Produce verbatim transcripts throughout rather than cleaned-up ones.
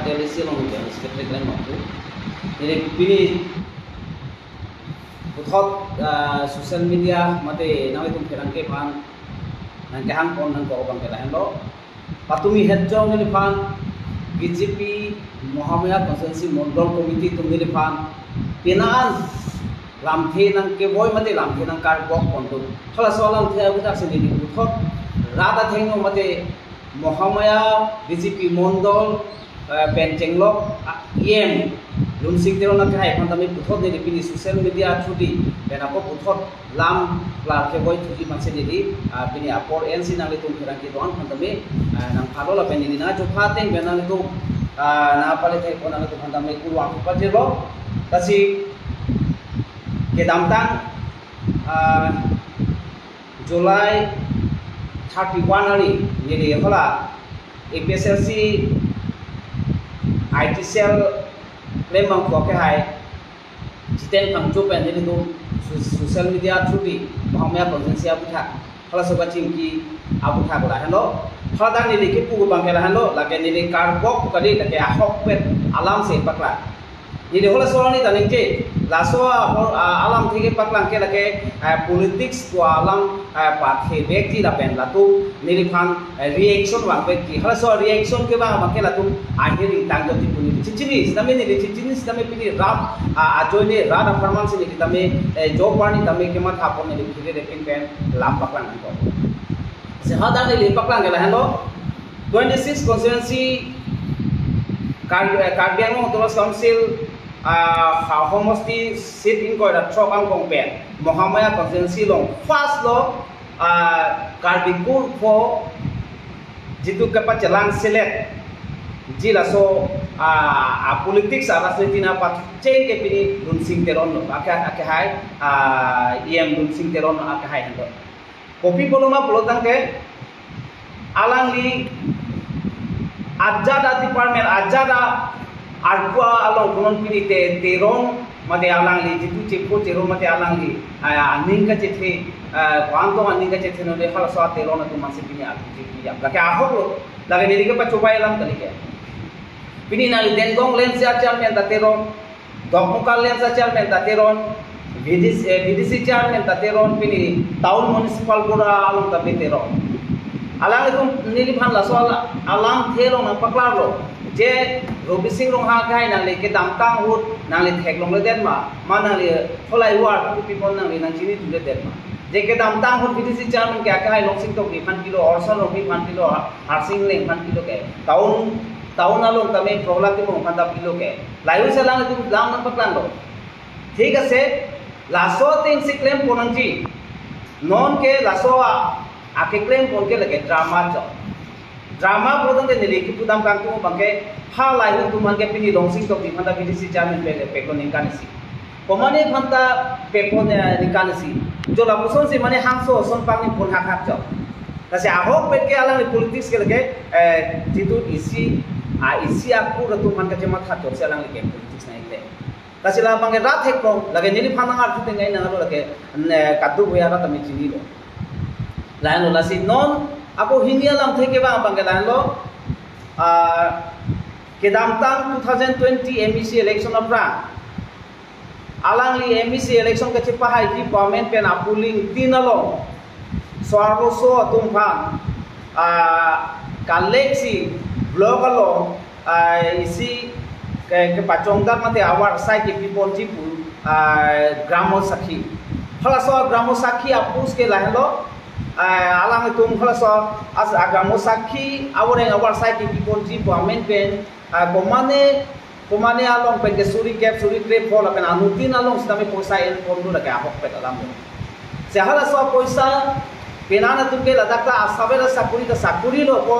L A C along General Secretary klem bangphu. Jadi pini puthot, ah, social media mate nanglitum pherangke aphan nangkehang pon nangkok abang ke lahenlo. Patumi hetjong neliphan B J P Mahamaya Constituency Mondol Committee atum neliphan penang an lamthe nangkevoi mate lamthe nangkarbok ponlo. Halaso alamthe aputhak si neli puthot rat athengno mate Mahamaya B J P Mondol, eh, pen chenglok, ah, E M Lunsing Teron akehai aphan tame puthot neli pini social media through di pen ako puthot lam klar kevoi thuji aphan si neli, ah, pini apor ensi nanglitum pherangke doan aphan tame, ah, nangphalo lapen neli nangchopha ateng pen nanglitum, ah, nangpale thek pon nanglitum aphan tame kurvangthu pajirlo. Lasi kedamtang, ah, July thirty-one arni neli hala A P H L C I T cell klem bangphu akehai Jiten Phangcho pen nelitum so-, social media through di Mahamaya Constituency aputhak halaso kachingki aputhak lahenlo. Hadak neli kipu abang ke lahenlo, lake neli karbok kali, lake ahokpet alam si paklang. Neli halaso arni ta ningje, laso ahor, ah, alamthe kepaklang ke lake, ah, politics ko alam, ah, pathevekji lapen latum neliphan, ah, reaction vangvekji. Halaso reaction kevang abang ke latum ahir ingtang joti pu neli chechini, sitame neli chechini, sitame pini rat, ah, ajoine rat apharman si neli tame, eh, job arni tame kematha pon neli phire repin pen lam paklang nangkok. Si hadak neli paklang ke lahenlo, twenty-six constituency Kar-, eh, Karbi Anglong Autonomous Council, ah, ha homosti seat ingkoi ra throk angkong pen Mahamaya constituency along first lo, ah, Karbi Kurpho jitu kepachelang select ji laso, ah, ah, politics arasniti nangpacheng ke pini Lunsing Teron lo, ake, akehai, ah, E M Lunsing Teron lo akehai henlo. Kopi pulo ma pulo tangte alangli ajat a-department, ajat a-arpu along konon pini te Teron mate alangli jitu chepho Teron mate alangli, ah, aning kachethe, ah, ko-an tong aning kachethe node halaso a-Teron atum aphan si pini arpu chepho ya. Lake ahok lo, lake neli kepachobei alam kali ke. Pini nangli Dengong Lens a-chairman ta Teron, Dokmoka Lens a-chairman ta Teron, V D C, eh, V D C chairman ta Teron, pini Town Municipal Board along ta pini Teron. Alanglitum neliphan laso ala-, alamthe along nangpaklarlo. Je Robising Ronghang akehai nangli kedamtang ahut nangli theklongledet ma, ma nangli halahei war kupi pon nangli nangchinithuledet ma. Je kedamtang ahut V D C chairman ke akehai Longsing Tokbi aphan pilo, Orson Rongpi aphan pilo, Harsing Engleng aphan pilo ke. Town, town along tame Prohlad Timung aphan ta pilo ke. Lahei ahut si alanglitum lam nangpaklanglo. Thik ase, laso ateng si klem pon nangji. Non ke laso a, akeklem pon ke lake drama chot. Drama pulo tangte neli kipu dam kangtung abang ke halahei atum aphan ke pini Longsing Tokbi aphan ta V D C chairman pe, peklo ningkan isi. Komane aphan ta peklo, eh, ningkan isi. Jo lapuson si mane hangso ason pangni pon hak hak chot. Lasi ahokpet ke alangli politics ke lake, eh, jitu isi, ah, isi akur atum aphan kachematha chot si alangli ke politics nang-ik le. Lasi labang ke rat hekpong, lake neliphan nang arju tengai nang alo lake, ne, kadu boya rat tame chinilo. Lahenlo lasi non, ako hini alamthe kevang abang ke lahenlo, ah, kedamtang two thousand twenty M A C election aphrang. Alangli M A C election kachepahaiji pu amen pen a-polling tin along. Soarloso atum aphan, ah, kalek si block along, ah, isi ke, kepachongdak mate avar asai kepi ponji pu, ah, Gramo Sakhi. Halaso Gramo Sakhi a-post ke lahenlo, ah, alanglitum halaso as, ah, Gramo Sakhi avoreng avar asai kepi ponji pu amen pen, ah, komane, komane along pen ke suri kep, suri krep hol lapen anuttin along sitame poisa en pon do lake ahokpet alam lo. Si halaso poisa penang atum ke ladak ta asabera sakuri ta sakuri lo ko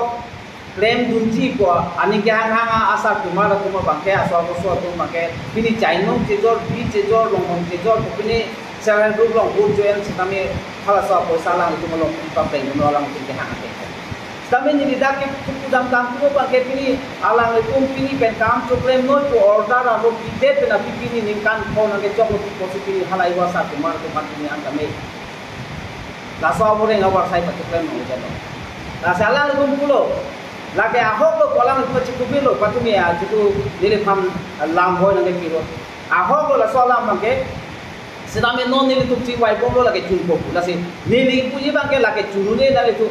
klemdunji ko aning kehanghang asar tumar atum abang ke aso aso atum abang ke pini chainong chejor, bi chejor, longhong chejor, ko pini self help group along vote join sitame halaso poisa alanglitum along pipapleng dun alanglitum kehang ke. Sitame neli dak ke pudam tangtu abang ke pini alanglitum pini pen kam choklem noi pu order aro pidet pen aphi pini ningkan pho nangkechoklo pu pusi pini halahei asar tumar tumar pini an tame. Laso avoreng avar asai pachoklem nangkejalo. Lasi alanglitum pulo. Lake ahok lo ko alanglitum chikupirlo, patumi a chitu neliphan lam hoi nangkepilo. Ahok lo laso alam abangke, sitame non nelitum chivaibomlo lake chunpo pu. Lasi neli puji abangke lake chun-un-e nanglitum.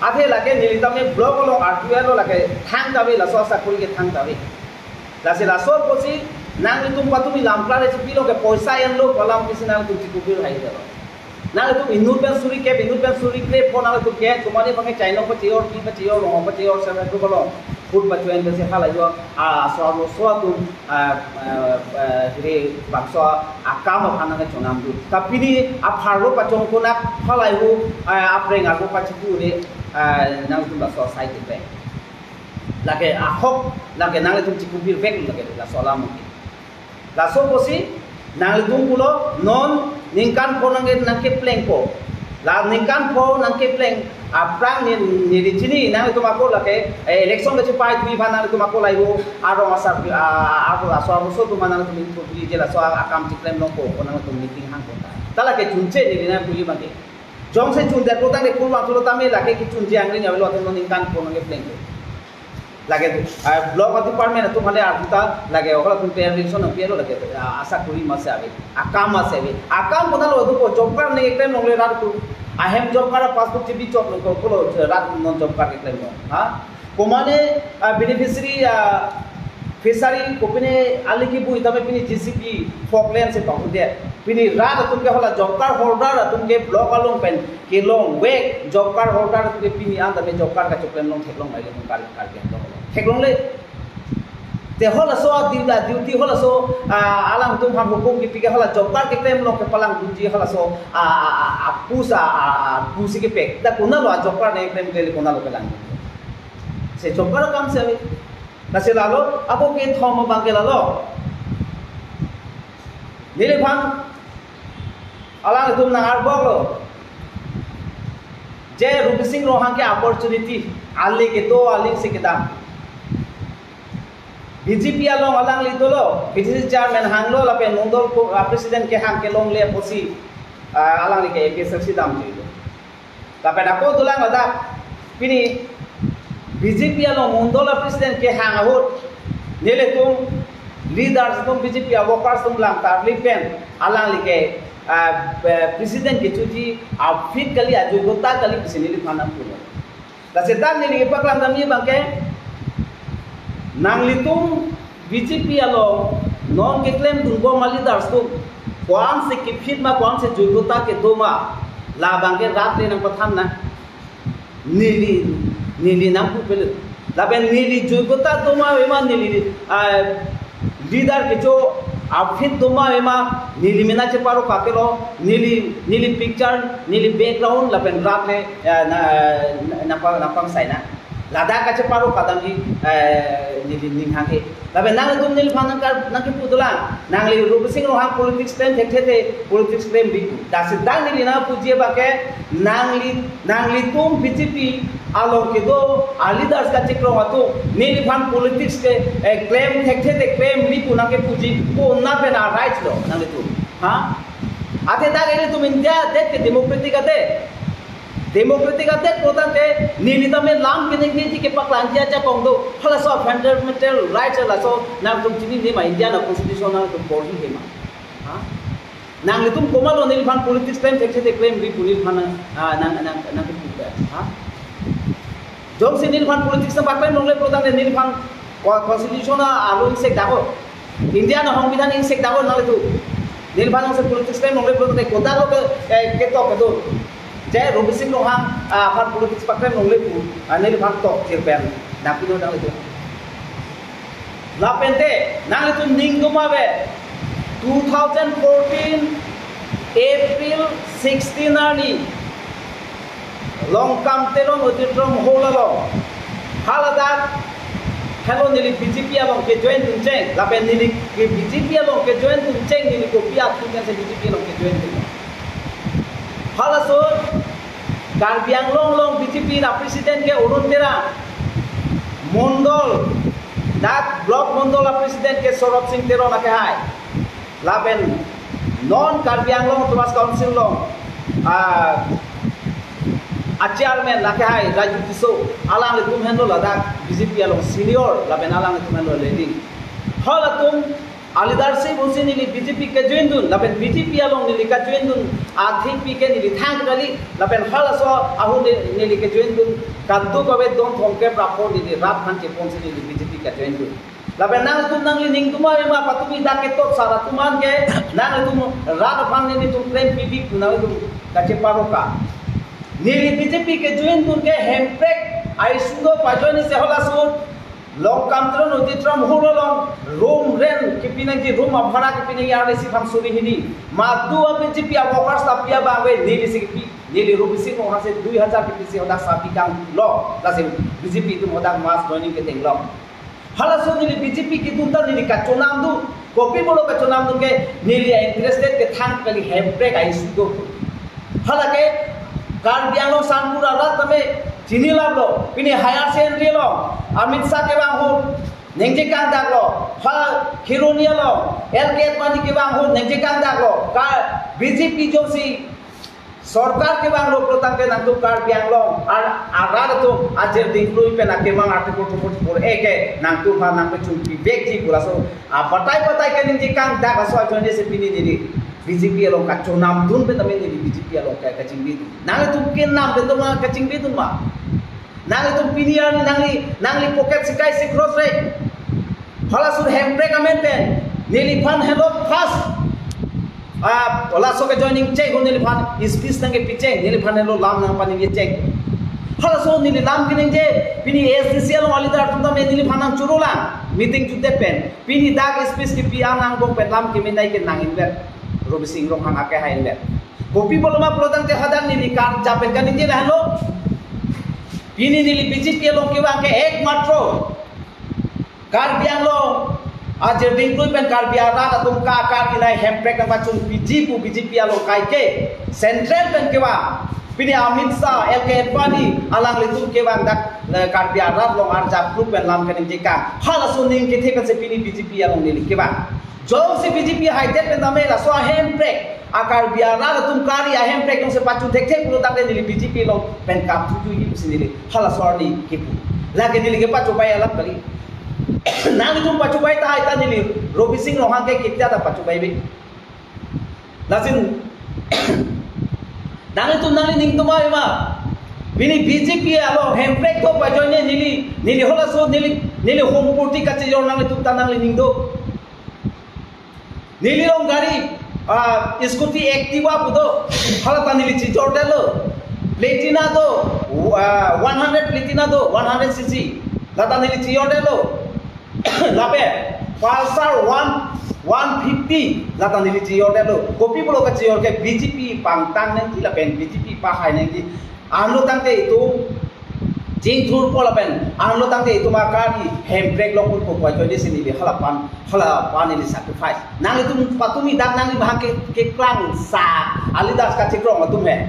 Athe lake neli tame block along artu lo lake thangta ave, laso asakori ke thangta ave. Lasi laso apotsi nanglitum patumi lam klar chipilo ke poisa enlo ko alam pisi nanglitum chikupir hai jalo. Nanglitum inut pen suri kep, inut pen suri kep ko nanglitum ke, komane abangke chainong pachejor, pi pachejor, rong pachejor, seven group along. Food pachoin pensi hala jo, a, asor lo so atum, a, a, a, hiri bangso akam aphan nangchonam dun. Ta pini apharlo pachong konak halai hu, a, apreng arlo pachitu re, a, nangtum laso asai tipe. Lake ahok, lake nanglitum chikupirvek lake laso alam mungkin. Laso apotsi nanglitum pulo non ningkan pho nangke nangkeplengpo. La ningkan pho nangkepleng aphrang ni, neli chini nanglitum ako lake, eh, election kachepai thui aphan nanglitum ako laiho arong asar, ah, ako laso arloso atum aphan nanglitum inthu thui je laso akam chiklem longpo ko nanglitum meeting hangpo ta. Ta lake chunche neli nangpuji abangke. Jongsi chundet ko tangte kurvangthulo tame lake kechunji angring avelo, atum non ningkan pho nangkeplengpo. Lake, ah, block department atum hale arjuta lake, ohala atum clarification nangpilo lake, ah, asakori masi ave, akam masi ave. Akam konatlo atum ko job card nangkeklem longle rat atum. Ahem job card passbook chibi choklo ko, kolo rat atum non job card keklem long. Ha? Komane, ah, beneficiary, ah, fishery kopine ali kebui tame pini J C B Falkland si panghudet. Pini rat atum ke hala job card holder atum ke block along pen kelongvek, job card holder atum ke pini an tame job card kachoklem long theklong lai le atum kar kar ke long theklongle. Te halaso a duty, duty halaso, ah, alangtum aphan hukum kipi ke hala job card keklem long kepalangdunji halaso, ah, ah, ah, ah, post, ah, ah, ah, post kepek. Ta konatlo a job card nangkeklem ke konatlo kelang. Se job card akam si ave. Lasi lalo, ako kethom abangke lalo. Neliphan alangtum nang-arboklo. Je Rupsing Ronghang ke opportunity, ali kedo, ali si kedam. B J P along alangli dolo, B D C chairman hanglo lapen mondol ko, ah, president kehang kelongle apotsi, ah, alangli ke A P H L C damjuilo. Lapen ako dolang ladak, pini B J P along mondol a-president kehang ahut, nelitum leaders atum, B J P a-workers atum lang tarli pen, alangli ke, ah, eh, president kechoji a-fit kali, ajoyota kali pusi neliphan nangpulo. Lasi dak neli paklang damji abangke, nanglitum B J P along non keklemdunbom a-leaders atum ko-ansi ke-fit ma, ko-ansi joyota kedo ma, labangke rat le nangpathan nang. Neli, neli nangpu pele. Lapen neli joyota do ma ave ma, neli, ah, leader kecho a-fit do ma ave ma, neli mena cheparo kakelo, neli, neli picture, neli background, lapen rat le, ah, na, na, nangpang, nangpangsai nang. Ladak kacheparo kadamji, eh, neli ning hanghe. Lapen nangtum neliphan nangkar, nangkipu dolang. Nangli Rupsing Ronghang politics klem thekthe te politics klemri pu. Lasi dak neli nangpuji abangke nangli, nanglitum B J P along kedo a-leaders kachikrong atum neliphan politics ke, eh, klem thekthe te klemri pu nangkepuji pu, nangpen a-rights lo nanglitum. Ha? Athe dak ilitum India adet ke democratic adet. Democratic adet pulotangte neli tame lam keningjeji kepaklangji ajakong do. Halaso fundamental rights halaso nangtum chinine ma, India a-constitution nangtum porhihe ma. Ha? Nanglitum komatlo neliphan politics klem thekthe te klemri pu neliphan, ah, nang, nang, nangkipu, ha? Jongsi neliphan politics nangpaklem longle pulotangte neliphan co-, constitution a-rule ingsek dako. India a-songbidhan ingsek dako nanglitum. Neliphan jongsi politics klem longle pulotangte kodaklo ke, eh, ketok kedo. Je Rupsing Ronghang, ah, aphan politics paklem longle pu, ah, neliphan tok chirpen nangpilo nanglitum. Lapente nanglitum ning doma ave, two thousand fourteen April sixteen arni Longkam Teron Auditorium Hall along haladak, helo neli B J P along kejoin duncheng, lapen neli ke B J P along kejoin duncheng, neli kopi atum kan si B J P along kejoin dun. Halaso Karbi Anglong along B J P a-president ke Arun Terang, mondol, dak block mondol a-president ke Sorop Sing Teron akehai. Lapen non Karbi Anglong Autonomous Council along, ah, a-chairman lake hai Raju Tisso, alanglitum henlo ladak B J P along senior, lapen alanglitum henlo leading. Halatum a-leadership pusi neli B J P ke-join dun, lapen B J P along neli ke-join dun athengpi ke neli thang kali, lapen halaso ahut ne-, neli ke-join dun kadokave don thomkep ra pho neli rat aphan cheponsi neli B J P ke-join dun. Lapen nangtum nanglining atum ave ma, patumi dak ketot sar atum an ke, nangtum rat aphan nelitum klem pipik, nangtum kacheparo ka. Neli B J P ke-join dun ke hemprek a-issue do, pajoine si halaso Longkam Teron Auditorium Hall along room rent kepi nangji, room abhara kepi nangji arnisi phan suri hini. Madu a-B J P a-workers ta pi abang ave, neli si kepi, neli Robising Ronghang si dui hajar kepisi hadak sabi kanglo, lasi B J P atum hadak mass joining kedenglo. Halaso neli B J P kedun ta neli kachonam dun. Kopi pulo kachonam dun ke, neli interested ke thang kali hemprek a-issue do. Halake Karbi Anglong Sangpur arat tame chini laplo. Pini higher secondary along Amit Shah kevang ahut ningje kangdaklo. Ha Kheroni along L K Advani kevang ahut ningje kangdaklo. Ka B J P jongsi sorkar kevanglo pulo tangte nangtum Karbi Anglong ar-, arat atum ajir dingklui pen akemang Article two forty-four A ke nangtum aphan nangpachun pivekji pu laso abatai batai ke ningje kangdak laso ajoine si pini neli B J P along kachonam dun pen tame neli B J P along ke kachingbi dun. Nanglitum kenam pen tame kachingbi dun ma. Nanglitum pini arni nangli, nangli pocket sikai si cross re. Halaso hemprek amen pen neliphan helo first. Ah, halaso ke-joining cheng ho, neliphan speech nangkepi cheng, neliphan helo lam nangpaningje cheng. Halaso neli lam keningje, pini A S D C along a-leader atum tame neliphan nangchoro lang, meeting jutdet pen. Pini dak speech kepi an angbong pen lam kemenei ke nang inver, Robising Ronghang ake hai inver. Kopi pulo ma pulo tangte hadak neli karjap pen kaningje lahenlo. Pini neli B J P along kevang ke ekmatro Karbi Anglong ajir dingklui pen Karbi arat atum ka kar inai hemprek nangpachun piji pu B J P along kaike central pen kevang. Pini Amit Shah, L K Advani, alanglitum kevang dak, eh, Karbi arat along arjap group pen lam keningje kang. Halaso aning kethe pensi pini B J P along neli kevang. Jongsi B J P haidet pen tame laso ahemprek, a-Karbi arat atum kari ahemprek jongsi pachun thekthe pulo tangte neli B J P along pen kapthuji pusi neli halaso arni kipu. Lake neli kepachobei alam kali. Nanglitum pachobei tahai ta neli Robising Ronghang ke ketia ta pachobeibe. Lasi nanglitum nanglining atum ave ma. Pini B J P along hemprek do pajoine neli, neli halaso neli, neli home purti kachejor nanglitum ta nanglining do. Neli along gari, ah, scooty Activa pu do, hala ta neli chejordetlo. Platina do, ah, one hundred Platina do, one hundred C C. La ta neli chejordetlo. Lapen Pulsar one, one fifty, la ta neli chejordetlo. Kopi pulo kachejor ke B J P pangtang nangji lapen B J P pahai nangji. Anlo tangte itum chingthurpo lapen anlo tangte itum akari hemprek long pun ko pachoi desi neli halapan, halapan neli sacrifice. Nanglitum patumi dak nangli bahang ke, keklang sa, a-leaders kachekrong atum he.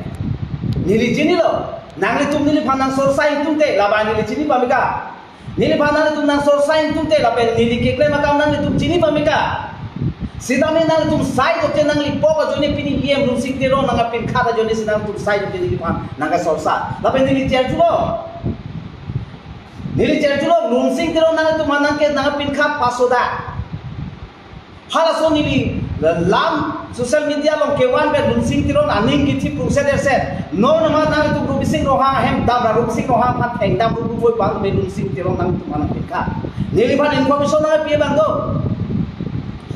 Neli chinilo, nanglitum neliphan nangsorsa ingtungte, labang neli chini pamika. Neliphan nanglitum nangsorsa ingtungte lapen neli keklem akam nanglitum chini pamika. Sitame nanglitum sai dokte nangli pok ajoine pini E M Lunsing Teron nangpinkhat ajoine si nanglitum sai dokte neliphan nangkasorsa. Lapen neli cherchulo. Neli cherchulo Lunsing Teron nanglitum nangke nangpinkhat pasoda. Halaso neli lam social media along kevan pen Lunsing Teron aning kithi prungset erset. Non nama nanglitum Robising Ronghang ahem dam ra Robising Ronghang aphan thengdam ru ru boi bang me Lunsing Teron nangtum anang pekha. Neliphan information nangpi abang do.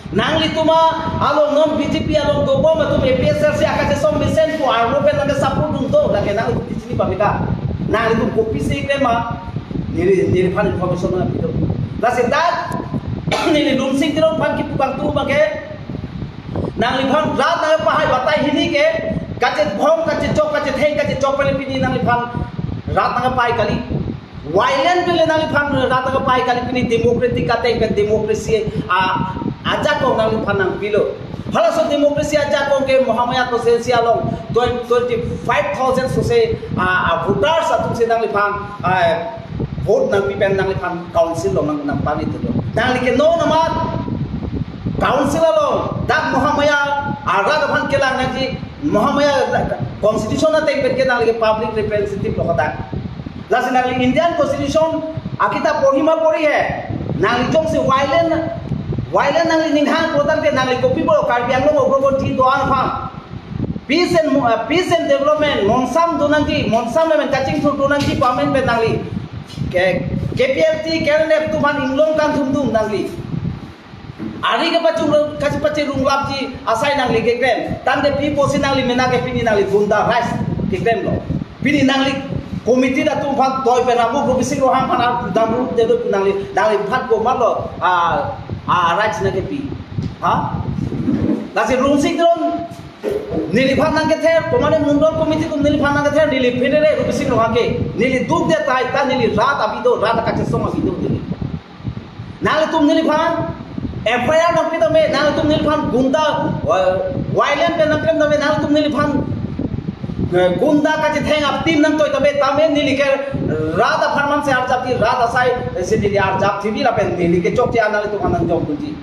Nanglitum along non B J P along dobom atum A P H L C akachesom mesen ko arlo pen nangke support dun do. Lake nanglitum kichini pamika. Nanglitum kopisi klem ma. Neli, neliphan information nangpi do. Lasi dak neli Lunsing Teron aphan kipu kangtung abang ke, nangliphan rat nangpahai batai hini ke, kachebhong, kachechok, kachetheng, kachechok pele pini nangliphan rat nangpahai kali. Violent pele nangliphan rat nangpahai kali, pini democratic ateng pen democracy a, ajakong nangliphan nangpilo. Halaso democracy ajakong ke Mahamaya constituency along twenty, twenty-five thousand sose a, a voters atum si nangliphan a, vote nangpi pen nangliphan council along nang, nangpani tulo. Nangli ke non amat council along dak Mahamaya arat aphan kelang nangji Mahamaya constitution ateng pen ke nangli ke public representative lo kodak. Lasi nangli Indian Constitution akita porhi ma porhi he. Nangli jongsi violent, violent nangli ninghang kodak te nangli kopi bo Karbi Anglong ogro gonti do-an aphan. Peace and mo-, uh, peace and development, monsam do nangji, monsam le men kachingthur do nangji pu amen pen nangli. Ke, K P L T, K L N F atum aphan inglong kangthum dum nangli. Ari kepachung, kachi pachi runglapji asai nangli keklem. Tangte pi apotsi nangli mena ke pini nangli gunda raj keklem lo. Pini nangli committee atum aphan toi pen amu Robising Ronghang aphan ar dam ru de do nangli, nangli phat komatlo, ah, ah, raj nangkepi. Ha? Lasi Lunsing Teron neliphan nangkether, komatne mondol committee atum neliphan nangkether, neli pherere Robising Ronghang ke, neli duk de tai ta neli rat abi do, rat kachesong abi do neli. Nanglitum neliphan F I R nangpi tame, nanglitum neliphan gunda, eh, violent pen nangklem tame, nanglitum neliphan, eh, gunda kachetheng a-team nangtoi tame, tame neli ke rat apharman si arjapji, rat asai, eh, si neli arjapji lapen neli kechokche nanglitum aphan nangjong dunji.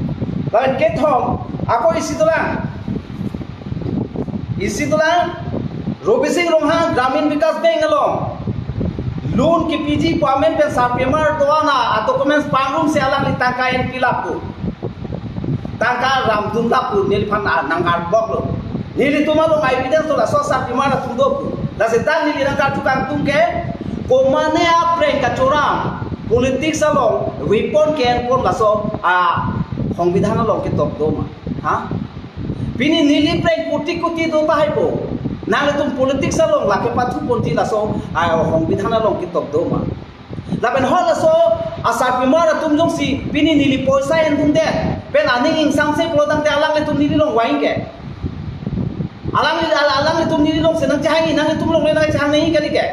Lapen kethom, ako isi dolang. Isi dolang, Robising Ronghang Gramin Vikas Bank along loan kepiji pu amen pen sarpimar do-an a-documents pangrumsi alangli tangka en pilap pu. Tangka ramdun lap pu neliphan a nang arbok lo. Nelitum along evidence do laso sarpimar atum do pu. Lasi ta neli nangkarju kangtung ke, komatne aphrang kachoram politics along weapon ke-enpon laso a-songbidhan along ketok do ma. Ha? Pini neli phrang koti koti do tahai po. Nanglitum politics along lake pathu ponji laso a-songbidhan along ketok do ma. Lapen halaso asarpimar atum jongsi pini neli poisa endunde pen aning ingsamse pulo tangte alanglitum neli along vangji ke. Alang, al-, alanglitum neli alongsi nangchehangji, nanglitum along le nangchehang nangji kali ke.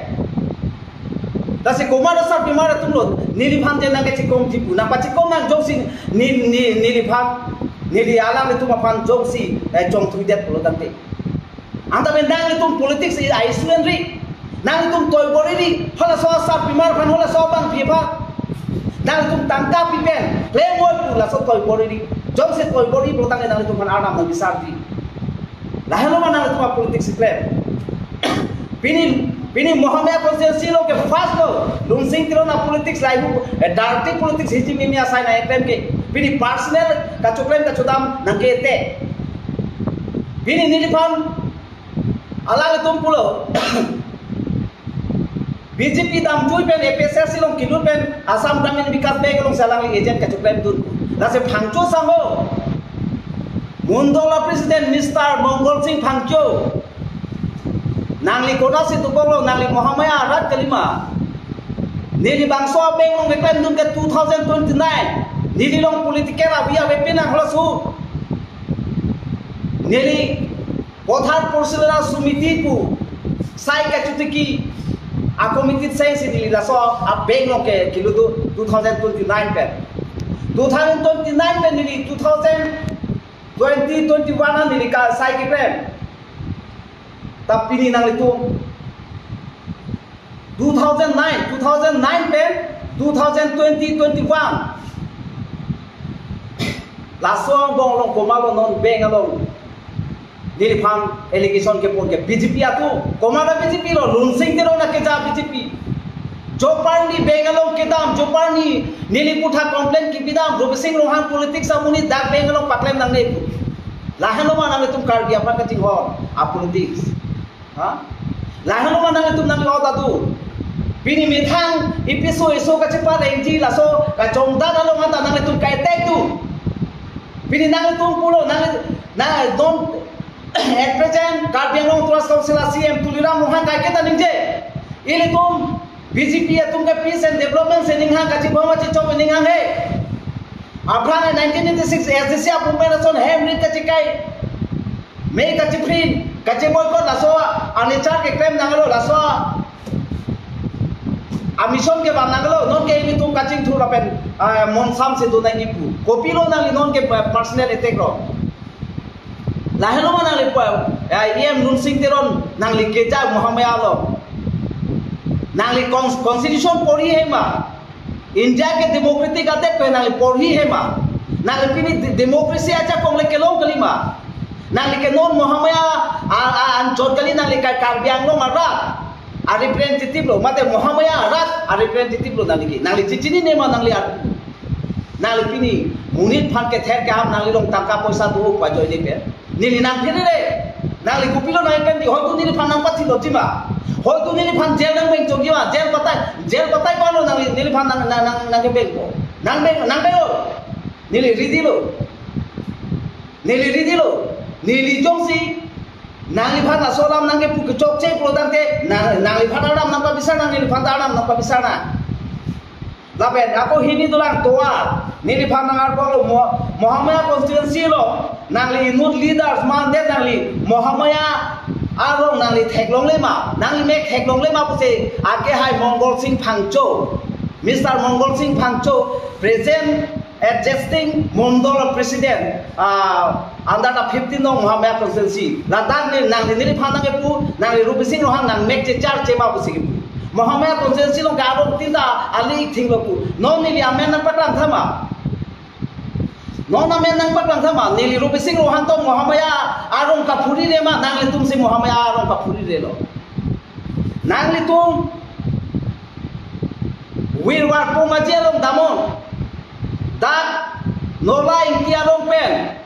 Lasi komat asarpimar atum lo, neliphan je nangkechikomji pu, nangpachikom nang jongsi, ne, ne, neliphan, neli alanglitum aphan jongsi, eh, chongthuidet pulo tangte. Anta pen nanglitum politics i ai suen ri, nanglitum toi bor-i ri, halaso asarpimar aphan halaso abangpi aphan. Nanglitum tangka pi pen, klem oi pu laso toi bor-i ri, jongsi toi bor-i pulo tangte nanglitum aphan arnam nang bisarji. Lahenlo ma nanglitum a-politics keklem. Pini, pini Mahamaya constituency along ke first lo, Lunsing Teron a-politics lahei pu, eh, dirty politics hiji mimi asai nangkeklem ke. Pini personal kachoklem kachodam nangke-ete. Pini neliphan, alanglitum pulo. B J P damjui pen A P H L C along kilut pen Assam Gramin Vikas Bank alongsi alangli agent kachoklem dun. Lasi Phangcho sangho, Mondol a-president Mister Mongol Singh Phangcho, nangli konatsi dokoklo, nangli Mahamaya arat kalima. Neli bangso a-bank along keklem dun ke two thousand twenty-nine. Neli along political avi ave pinang halaso. Neli Pothar Porselana Samiti pu sai kachotiki a-committee sengsi neli laso a-bank along ke kilut do two thousand twenty-nine pen. Two thousand twenty-nine pen neli two thousand twenty twenty-one an neli ka sai keklem. Ta pini nanglitum two thousand nine, two thousand nine pen two thousand twenty twenty-one. Laso angbong along komatlo non bank along neliphan allegation kepon ke B J P atum, komat a-B J P lo, Lunsing Teron akeja B J P. Joparni bank along kedam, joparni neli puthot complaint kepidam, Robising Ronghang politics amonit dak bank along paklem nangne pu. Lahenlo ma nanglitum Karbi aphan kachinghon a-politics. Ha? Lahenlo ma nanglitum nangli ot adu. Pini methang episode eso kacheparengji laso kachongdat along anta nanglitum ka-attack tu. Pini nanglitum pulo nang, na don at present Karbi Anglong Autonomous Council a-C E M Tuliram Ronghang kaike ta ningje. Ilitum B J P atum ke peace and development si ninghang kachibom kachichok ninghang he. Aphrang nineteen eighty-six S D C a-movement ason hem rit kachikai. Me kachiphrin, kachiboycott laso a-nature keklem nanglo laso a-mission kevang nanglo, non ke ilitum kachingthur lapen, ah, monsam si do nangji pu. Kopilo nangli non ke, ah, personal attack lo. Lahenlo ma nangli pa, ah, E M Lunsing Teron nangli keja Mahamaya lo. Nangli cons-, constitution porhi he ma. India ke democratic adet pen nangli porhi he ma. Nangli pini de-, democracy ajakong le kelong kalima. Nangli ke non Mahamaya a, a, anchot kali, nangli ke Karbi Anglong arat a representative lo, mate Mahamaya arat a representative lo nangli ke. Nangli chechinine ma nangli ar-, nangli pini monit aphan kether kehap nangli along tangka poisa do pu ajoine pen neli nangphere re. Nangli kopilo nangphan di, hoitu neliphan nangpathilotji ma. Hoitu neliphan jail nangbeng chokji ma. Jail batai, jail batai palo nangli, neliphan nang, nang, nang, nangkebengpo. Nangbeng, nangbeng lo. Neli ready lo. Neli ready lo. Neli jongsi nangliphan laso alam nangkepu kechokche pulotangte, nang, nangliphan alam nangpabisar nang, neliphan ta alam nangpabisar nang. Lapen ako hini dolang tovar, neliphan nang-arpolo Mo-, Mahamaya constituency along, nangli inut leaders mande nangli Mahamaya arong nangli theklongle ma, nangli mek theklongle ma pusi, ake hai Mongol Sing Phangcho, Mister Mongol Sing Phangcho, present existing Mondol President, ah, under the fifteen nong Mahamaya constituency. Ladak ne nangli neliphan nangkepu, nangli Rupsing Ronghang nang mek checharche ma pusi kepu. Mahamaya constituency along ke arong tin ta ali thinglo pu. Non neli amen nangpaklang tha ma. Non amen nangpaklang tha ma. Neli Rupsing Ronghang tong Mahamaya arong kaphurirre ma. Nanglitumsi Mahamaya arong kaphurirrelo. Nanglitum Wirwar Pungmaji along damnon. Dak Nola Ingti arong pen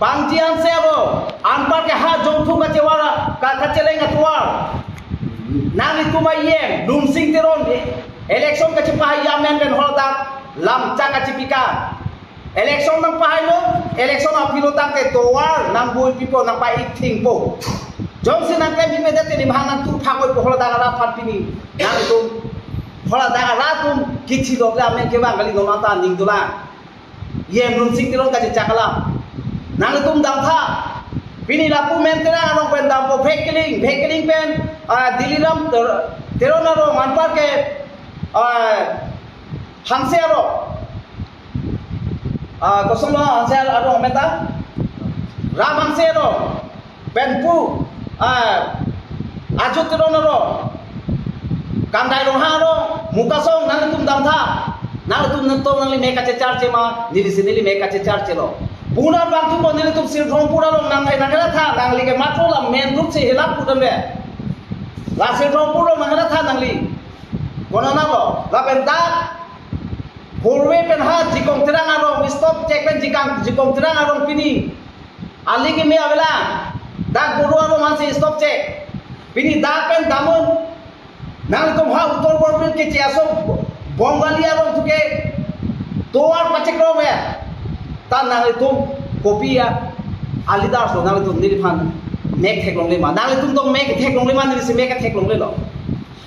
Pangji Hanse arong, anpar ke ha Jongthu kachewar, ka-, kacheleng atovar. Nanglitum a-E M Lunsing Teron election kachepahai amen pen holadak lamchak kachepikang. Election nangpahailo, election aphi lo tangte tovar nangboi pipo, nangpa-ik thingpo. Jongsi nangklem pipe det te neli mahang nangtur phak-oipo holadak arat aphan pini. Nangtum holadak arat atum kithi lok le amen kevang kali, non anta ning dolang. E M Lunsing Teron kachechak alam. Nangtum damtha. Pini lapu Menterang arong pen dampo, Phekiling, Phekiling pen, ah, Diliram Ter-, Teron arong, anpar ke, ah, Hanse arong. Ah, kosonlo Hanse arong meta? Ram Hanse arong. Penpu, ah, Ajut Teron arong. Kangdai Ronghang arong, Mukasong, nanglitum damtha. Nanglitum nangtum nangli mek kachecharche ma, nelisi neli mek kachecharchelo. Punar bangthu ko nelitum Sirthongpur arong nang, nangkela tha, nangli ke matro la main road si helap putan be. La Sirthongpur arong nangkela tha nangli. Konana lo, lapen dak Purve pen ha Jikong Terang arong, stop check pen Jikang, Jikong Terang arong pini ali keme avelang. Dak Boro arong ansi stop check. Pini dak pen damnon. Nangtum ha Uttar Borbil ke cheso Bongali arong tuke tovar pacheklo me. Ta nangtum kopi ya alidas lo, nangtum neliphan mek theklongle ma. Nangtum dong mek theklongle ma, nelisi mek theklonglelo.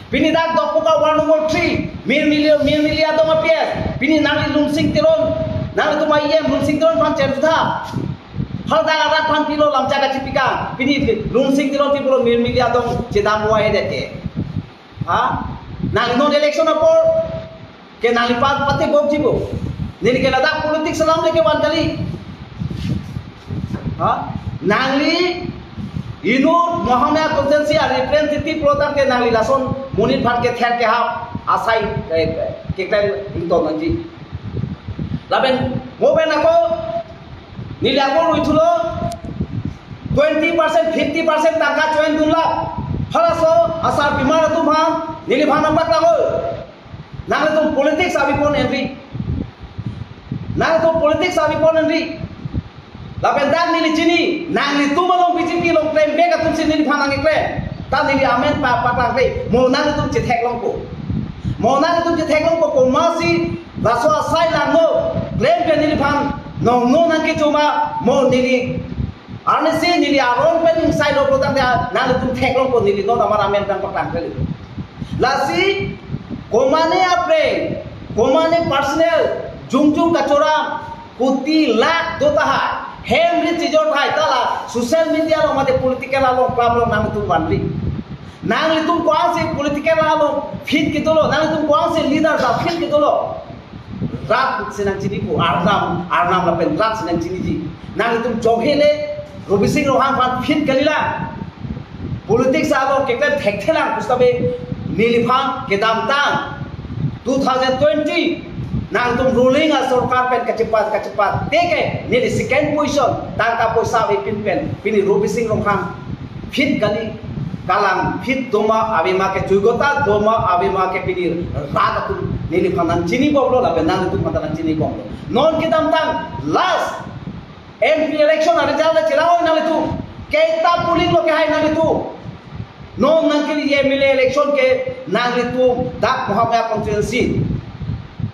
Pini dak Dokmoka ward number three, Mirmili, Mirmili adong a-P S. Pini nangli Lunsing Teron, nangtum a-E M Lunsing Teron aphan cherjutha. Haladak arat aphan pilo lamchak kachepikang. Pini Lunsing Teron ti pulo Mirmili adong chedam wai deke. Ha? Nangli non election apor ke nangli pa-, pate bokjibo. Neli ke ladak politics alam le kevan kali. Ha? Nangli inut Mahamaya constituency a-representative pulotangte nangli lason monit aphan kether kehap asai, eh, keklem ingtong nangji. Lapen mo pen ako neli ako lui thulo twenty percent, fifty percent tangka choin dunlap. Halaso asarbimar atum aphan neliphan nangpaklanglo. Nangtum politics abi pon enri. Nangtum politics abi pon enri. Lapen dak neli chini, nanglitum along B J P along klem bek atumsi neliphan nangkeklem. Ta neli amen pa, paklang kle. Mo nangtum chetheklongpo. Mo nangtum chetheklongpo, komatsi laso asai langno klem pen neliphan nongno nangkecho ma, mo neli arnisi neli aron pen ingsai lo pulotangte nangtum theklongpo, neli non amar amen pen paklang kle. Lasi, komane apre, komane personal, jongjong kachoram, koti lakh do tahai, hem rit chijor tahai, ta la social media along mate political along, pam along nangtum vanri. Nanglitum ko-ansi political along fit kedolo, nanglitum ko-ansi leader ta fit kedolo. Rat si nangchinipo, arnam, arnam lapen rat si nangchiniji. Nangtum chonghe le, Rupsing Ronghang aphan phin kalila. Politics along keklem thekthelang pusitame neliphan kedamtang two thousand twenty Nangtum ruling asorkar pen kachepat kachepat teke neli second position tangka poisa avepin pen pini Robising Ronghang fit kali, kalang fit doma avema ke chuigota doma avema ke pini rat atum neliphan nangchinibomlo lapen nanglitum aphan ta nangchinibomlo. Non kedamtang last M P election a-result chelang-oi nanglitum. Kaita polling lo kehai nanglitum. Non nangkele M L A election ke nanglitum dak Mahamaya constituency.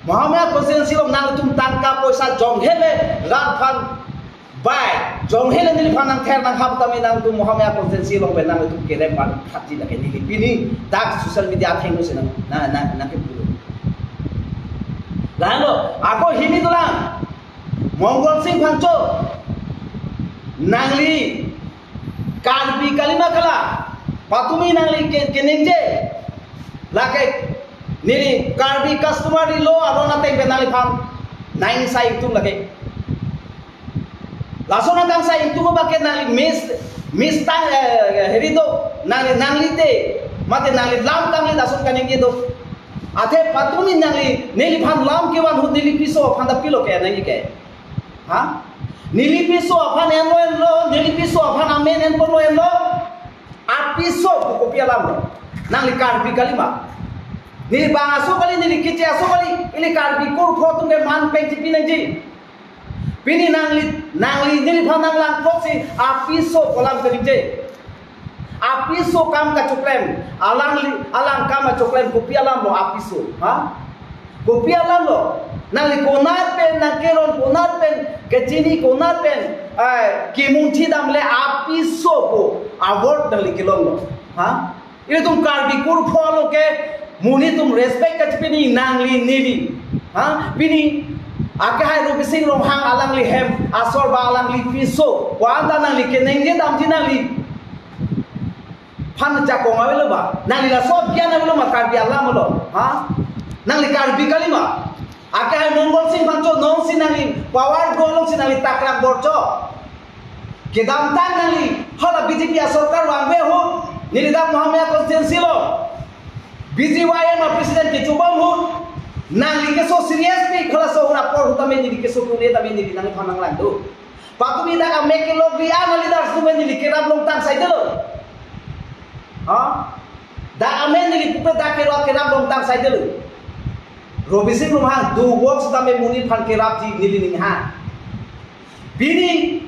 Mahamaya constituency along nanglitum tangka poisa jonghele rat aphan bai jonghele neliphan nangther nanghap tame nanglitum Mahamaya constituency along pen nanglitum kerem pan khati lake neli pini dak social media athengno si nang nang nang nangkepu. Lahenlo ako hini dolang. Mongol Sing Phangcho, nangli Karbi kalima kala, patumi nangli ke- keningje, lake neli Karbi customary law aron ateng pen nangliphan nang sai ingtung lake. Lason ateng sai ingtung abang ke nangli mis- mistang, eh, heri do, nangli nangli te, mate nangli lam tangli lason kaningje do. Athe patumi nangli neliphan lam kevan ahut neli piso aphan ta pilo ke nangli ke. Ha? Neli piso aphan enlo enlo, neli piso aphan amen enponlo enlo. Apiso pu kopi alam lo. Nangli Karbi kalima. Neli bang aso kali, neli keche aso kali, ili Karbi kurpho atum ke man peng chipi nangji. Pini nangli, nangli neliphan nanglang proksi apiso pu alam kaningje. Apiso kam kachoklem, alangli, alang kam kachoklem kopi alam lo apiso, ha? Kopi alam lo, nangli konat pen, nangkeron konat pen, kechini konat pen, eh, kemunchi damle apiso pu award nangli kelong lo, ha? Ilitum Karbi kurpho lo ke, monit atum respect kachipini nangli neli. Ha? Pini, akehai Robising Ronghang alangli hem, asor ba alangli piso. Ko-an ta nangli keningje damji nangli. Phan jakong avelo ba. Nangli laso gyan avelo ma Karbi alam lo. Ha? Nangli Karbi kalima. Akehai Mongol Sing Phangcho nongsi nangli power do alongsi nangli takrak dorcho. Kedamtang nangli hala B J P asorkar vangve ahut, neli dak Mahamaya constituency lo B J Y M a president kechobom ahut, nangli keso serious pi halaso ahut apor ahut tame neli keso kune tame neli nangphan nanglang do. Patumi dak amek kelok ri ana leaders atum neli kerap longtang saidelo. Ha? Dak amen neli pupe dak kerap kerap longtang saidelo. Robising Ronghang do work sitame monit aphan kerapji neli ninghang. Pini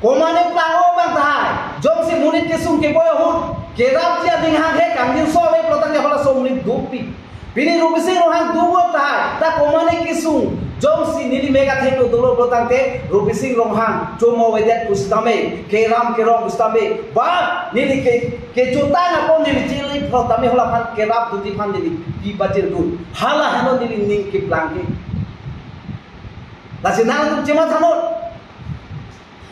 komane plang-o abang tahai, jongsi monit kesung keboi ahut kerapji aning hanghe kangjinso ave pulo tangte halaso monit dopik. Pini Robising Ronghang do work tahai, ta komane kesung, jongsi neli mega thek lo dolo pulo tangte Robising Ronghang chomo avedet pusitame, keram kerong pusitame, ba neli ke kechotang apot neli chili phrok tame hala aphan kerap duti aphan neli pi bachir dun. Hala heno neli ning keplang ke. Lasi nangtum chematha non.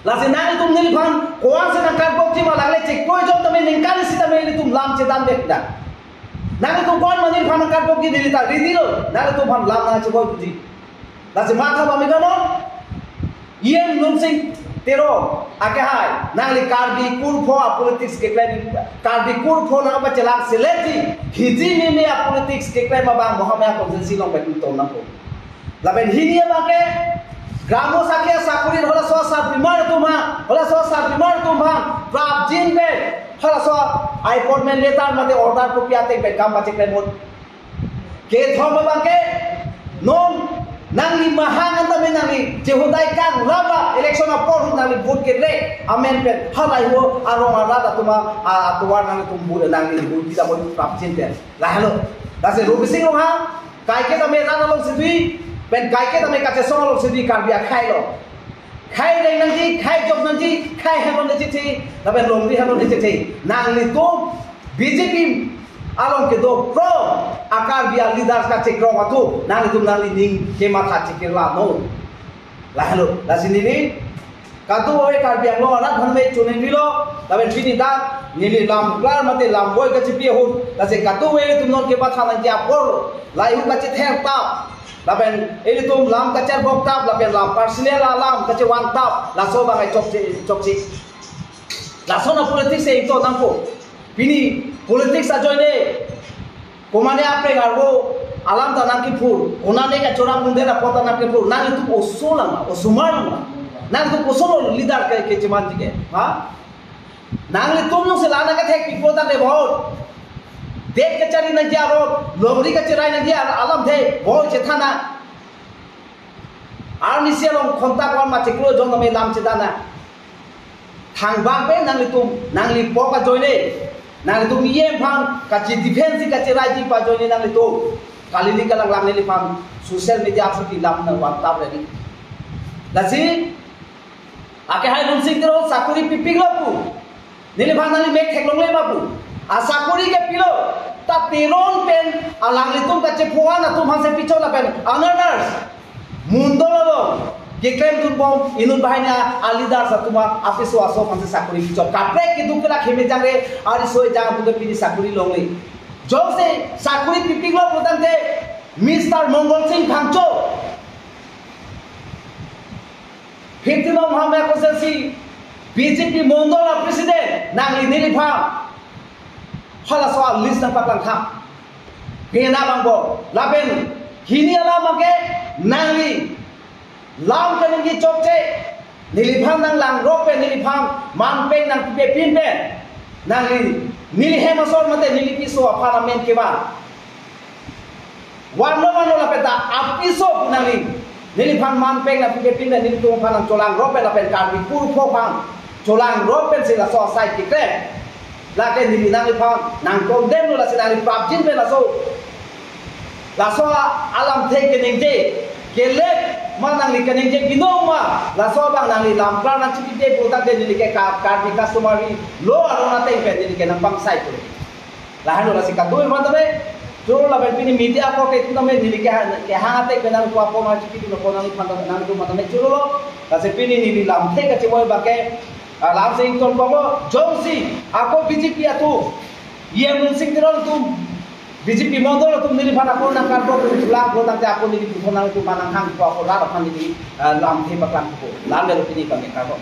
Lasi nangtum neliphan ko-an si nangkarbokji ma, lagle chekoi jok tame ningkan isi tame nelitum lam chedam dek da. Nangtum ko-an ma neliphan nangkarbokji neli ta ready lo. Nangtum aphan lam nangcheboi puji. Lasi matha ba mega non. E M Lumsing Teron akehai, nangli Karbi kurpho a politics keklem, Karbi kurpho nang apa chelang selekji, hiji mimi a politics keklem abang Mahamaya constituency along pen ington nangpo. Lapen hini abang ke, Gramo Sakhi asakuri halaso asarpimar atum ha, halaso asarpimar atum ha, prapjin pen, halaso appointment letter mate order copy ateng pen kam pacheklem ahut. Kethom abang ke, non nangli mahang anta me nangli, jehodai kang laba election apor ahut nangli vote kere, amen pen, halai ho, arong arat atum a, a, atovar nangtum vote nangli vote kita mo prapjin pen. Lahelo, lasi Robising Ronghang, kaike tame rat alongsi dui, pen kaike tame kachesong alongsi dui Karbi akhai lo. Khai reng nangji, khai jok nangji, khai hemon nangji the, lapen longri hemon nangji the. Nanglitum B J P along kedo pro a Karbi a leaders kachekrong atum, nanglitum nangli ning kematha chekirla non. Lahelo, lasi neli kadokave Karbi Anglong arat aphan me choningri lo, lapen pini dak neli lam klar mate lam boi kachipi ahut, lasi kadokave ilitum non kematha nangji apor, lahei ahut kachether tap, lapen ilitum lam kacharbok tap, lapen lam personal alam kachevan tap, laso abang ai chokche, chokche. Lason a politics e ington nangpo. Pini politics ajoine, komane apreng arvo, alam ta nangkephur, konane kachora kundera apot ta nangkephur, nanglitum oso lang, osomar lang, nanglitum oso leader ke, kechemangji ke, ha? Nanglitum nung sila nangkethek pipo tangte bahut. Det kachari nangji arlo, longri kacherai nangji alamthe, bahut chethan nang. Arnisi along kontak wan ma chiklo jon name lam chedan nang. Thangbang pen nanglitum, nanglipok ajoine, nanglitum E M aphan kachi defense kacheraiji pu ajoine nanglitum kalili kalanglang neliphan social media aphuti lam nangvantap ready. Lasi, akehai Lunsing Teron sakori pipiklo pu neliphan nangli mek theklongle ma pu. Asakori ke pilo, ta Teron pen alanglitum kachephoan atum aphansi pichot lapen another mondol along keklemdunbom inut banghini a-leaders atum apiso aso aphansi sakori pichot. Kaprek keduk kelak hemejang re ariso ejang atum ke pini sakori longle. Jongsi sakori pipiklo putangte Mister Mongol Sing Phangcho, fifty nong Hamya constituency B J P mondol a-president, nangli neliphan halaso a-list nangpaklangthang. Pena bangbo. Lapen hini alam abangke nangli lam kaningje chokche, neliphan nanglangrok pen, neliphan manpeng nangpipepin pen, nangli neli hem asor mate neli piso aphan amen kevan vanlo vanlo lapen ta apiso pu nangli, neliphan manpeng nangpipepin pen, nelitum aphan nangcholangrok pen lapen Karbi kurupho aphan cholangrok pensi laso asai keklem. Lake neli nangliphan nangcondemn lo, lasi nangli prapjin pen laso, laso alamthe kaningje kelek ma, nangli kaningje binong ma, laso abang nangli lam klar nangchipite putangte neli ke Ka-, Karbi customary law aron ateng pen neli ke nangpangsai pu. Lahenlo, lasi kadokave aphan tame choro, lapen pini media ako ke tame neli ke ha-, kehang ateng pen nangpu apor nangchipidunlo, apor nangliphan tame, nangtum aphan tame chorolo. Lasi pini neli lamthe kachevoi abangke, ah, lamsi ingtonkoklo, jongsi ako B J P atum, E M Lunsing Teron atum, B J P mondol atum neliphan ako nangkarbok atum chulang putangte ako neli puthot nangtum aphan nanghangpo, ako rat aphan neli, ah, lamthe paklangpo. Lam avelo pini abangke karbok.